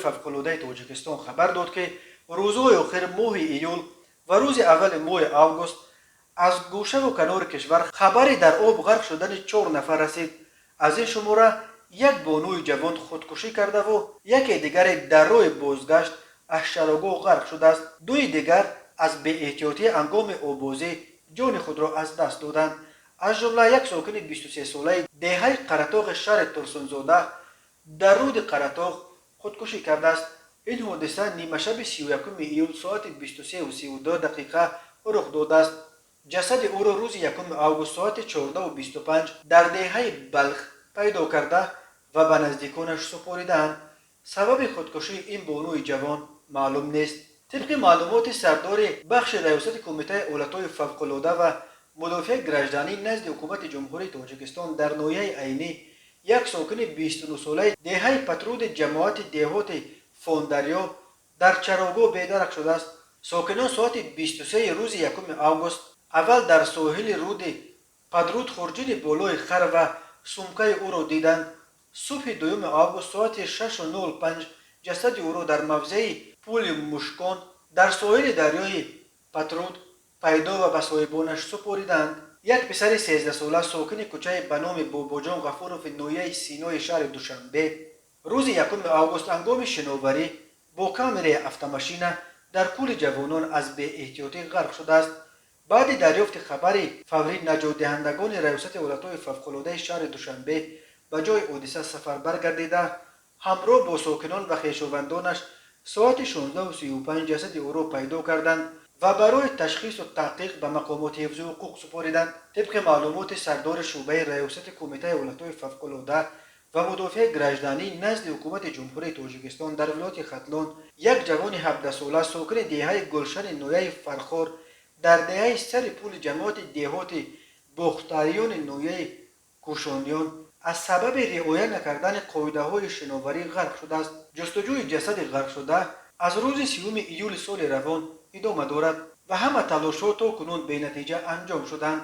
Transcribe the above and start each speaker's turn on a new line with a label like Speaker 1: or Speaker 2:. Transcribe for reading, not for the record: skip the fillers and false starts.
Speaker 1: Фавқулодаи Тоҷикистон хабар дод, ки рӯзҳои охир, моҳи июл ва рӯзи аввали моҳи август, аз гӯшаву канори кишвар хабари дар об ғарқ шудани чор нафар расид. Аз ин шумора як бонуи ҷавон худкушӣ кардаву яке дигаре дар роҳи бозгашт аз чарогоҳ ғарқ шудааст. Дуи дигар аз беэҳтиётӣ ҳангоми оббозӣ ҷони худро аз даст доданд. Аз ҷумла як сокини 23-солаи деҳаи Қаратоғи шаҳри Турсунзода дар руди Қаратоғ худкушӣ кардааст. Ин ҳодиса нимашаби 31 июл соати 23:32 дақиқа рух додааст. Ҷасади ӯро рӯзи 1 август соати 14:25 дар деҳаи Балх пайдо карда ва ба наздиконаш супоридаанд. Сабаби худкушии ин бонуи ҷавон маълум нест. Тибқи маълумоти сардори бахши Раёсати Кумитаи ҳолатҳои фавқулода ва мудофиаи гражданӣ назди Ҳукумати Ҷумҳурии Тоҷикистон дар ноҳияи Айнӣ, як сокини 29-солаи деҳаи Патруди ҷамоати деҳоти Фондарё дар чарогоҳ бедарак шудааст. Сокинон соати 23 рӯзи 1 август аввал дар соҳили руди Падруд хурҷини болои хар ва сумкаи ӯро диданд. Субҳи 2 август соати 6:05 ҷасади ӯро дар мавзеи Пули Мушкон дар соҳили дарёи Патруд пайдо ва ба соҳибонаш супориданд. Як писари 13-сола, сокини кӯчаи ба номи Бобоҷон Ғафурови ноҳияи Синои шаҳри Душанбе, рӯзи 1 август ҳангоми шиноварӣ бо камераи автомашина дар Кӯли Ҷавонон аз беэҳтиётӣ ғарқ шудааст. Баъди дарёфти хабари фаврӣ наҷотдиҳандагони Раёсати ҳолатҳои фавқулодаи шаҳри Душанбе ба ҷои ҳодиса сафарбар гардида, ҳамроҳ бо сокинон ва хешовандонаш соати 16:35 ҷасади ӯро пайдо карданд ва барои ташхису таҳқиқ ба мақомоти ҳифзи ҳуқуқ супориданд. Тибқи маълумоти сардори шӯъбаи Раёсати Кумитаи ҳолатҳои фавқулода ва мудофиаи гражданӣ назди Ҳукумати Ҷумҳурии Тоҷикистон дар вилояти Хатлон, як ҷавони 17-сола, сокини деҳаи Гулшани ноҳияи Фархор, дар деҳаи Сари Пули ҷамоати деҳоти Бохтариёни ноҳияи Кӯшониён аз сабаби риоя накардани қоидаҳои шиноварӣ ғарқ шудааст. Ҷустуҷӯи ҷасади ғарқшуда аз рӯзи 30 июли соли равон идома дорад ва ҳама талошҳо то кунун бенатиҷа анҷом шуданд.